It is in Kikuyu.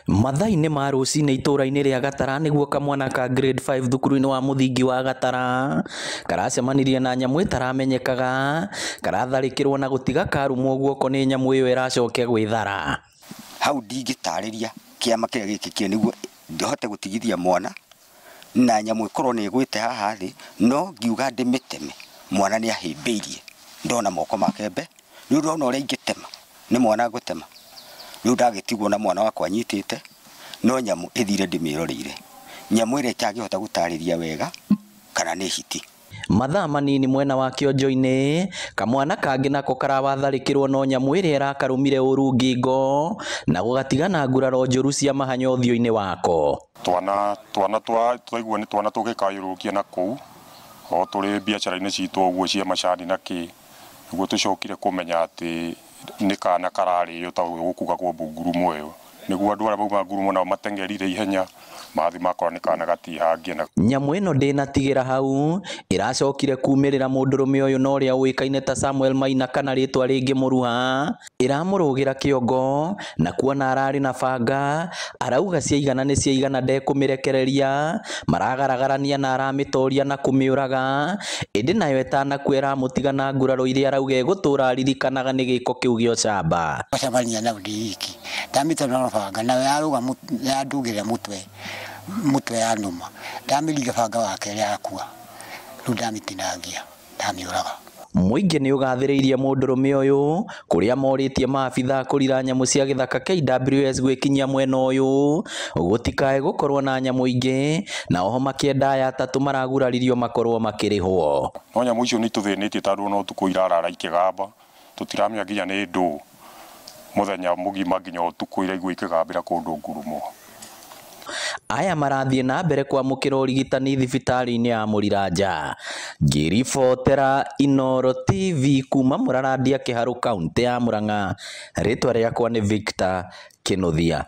Mathaa-inĩ ma rũcinĩ itũra-inĩ rĩa Gatara nĩguo kamwana ka grade 5 thukuru-inĩ wa mũthingi wa Gatara karacemanirie na nyamũ ĩtaramenyekaga karatharĩkĩrwo na gũtiga karumwo guoko nĩ nyamũ ĩyo ĩracokia gwĩthara. Hau ndingĩtarĩria kĩama kĩrĩa gĩkĩkire nĩguo hote gũtigithia mwana na nyamũ ĩkorwo nĩ ĩgwĩte haha thĩ, no ngiuga ndĩmĩteme mwana nĩ ahĩmbĩirie ndona moko make mbe nĩ ũndũ ona ũrĩa ingĩtema nĩ mwana ngũtema rĩu ndagĩtigwo na mwana wakwa nyitĩte no nyamũ ĩthire ndĩmĩroreire nyamũ ĩrĩa itangĩhota gũtarĩria wega kana nĩ hiti. Mathaa manini mwena wa Kĩonjo-inĩ kamwana kangĩ nako karawatharĩkĩrwo no nyamũ ĩrĩa ĩrakarũmire ũru ngingo na gũgatigana nguraro njũru cia mahanya ũthiũ-inĩ wako. Twana twana twaigua nĩ twana tũgĩkayũrũkia na kũu o tũrĩ biacara-inĩ citũ ũguo cia macani na kĩ nĩguo tũcokire kũmenya atĩ nĩ kana kararĩo ta gũkugagwo mbungurumo ĩyo nĩguo andũ arĩa mauma ngurumo nao mateng'erire ihenya mathi makora nĩ kana gatihangie. Na nyamũ ĩno ndĩnatigĩra hau ĩracokire kumĩrĩra mũndũrũme ũyũ na ũrĩa ũĩkaine ta Samuel Maina kana rĩtwa rĩngĩ Mũruha ĩramũrũgĩra kĩongo na kuona ararĩ na banga arauga ciaigana nĩ ciaigana ndekũmĩrekereria maragaragarania na aramĩtoria na kũmĩũraga ĩndĩ nayo ĩtanakua ĩramũtiga na nguraro iria arauga ĩgũtũra aririkanaga nĩ gĩko kĩu gĩa ũcamba. Gũcemania nao ndĩ iki ndamĩtema na banga nayo yarũga yandugĩrĩra mũtwe yanũma ndamĩringa banga wake yakua rĩu ndamĩtinangia ndamĩũraga. Mũingĩ nĩ ũgathĩrĩirie mũndũrũme ũyũ kũrĩa morĩtie maabithaa kũrira nyamũ cia gĩthaka KWS gwĩkinyia mwena ũyũ gũtikae gũkorwo na nyamũ ingĩ na oho makĩenda aya atatũ maraguraririo makorwo makĩrĩhwo. No nyamũ icio nĩ itũthĩnĩtie tondũ ona ũtukũ irarara ikĩgamba tũtiramenya nginya nĩ ndũ mũthenya mũgima nginya ũtukũ iraigua ikĩgambĩra kũndũ ngurumo. Aya marathiĩ na mbere kwamũkĩra ũrigitani thibitarĩ-inĩ ya Mũriranja. Ngĩribotera Inooro TV kuma Mũrarandia Kĩharũ kaũntĩ ya Mũrang'a, rĩtwa rĩakwa nĩ Victor Kĩnuthia.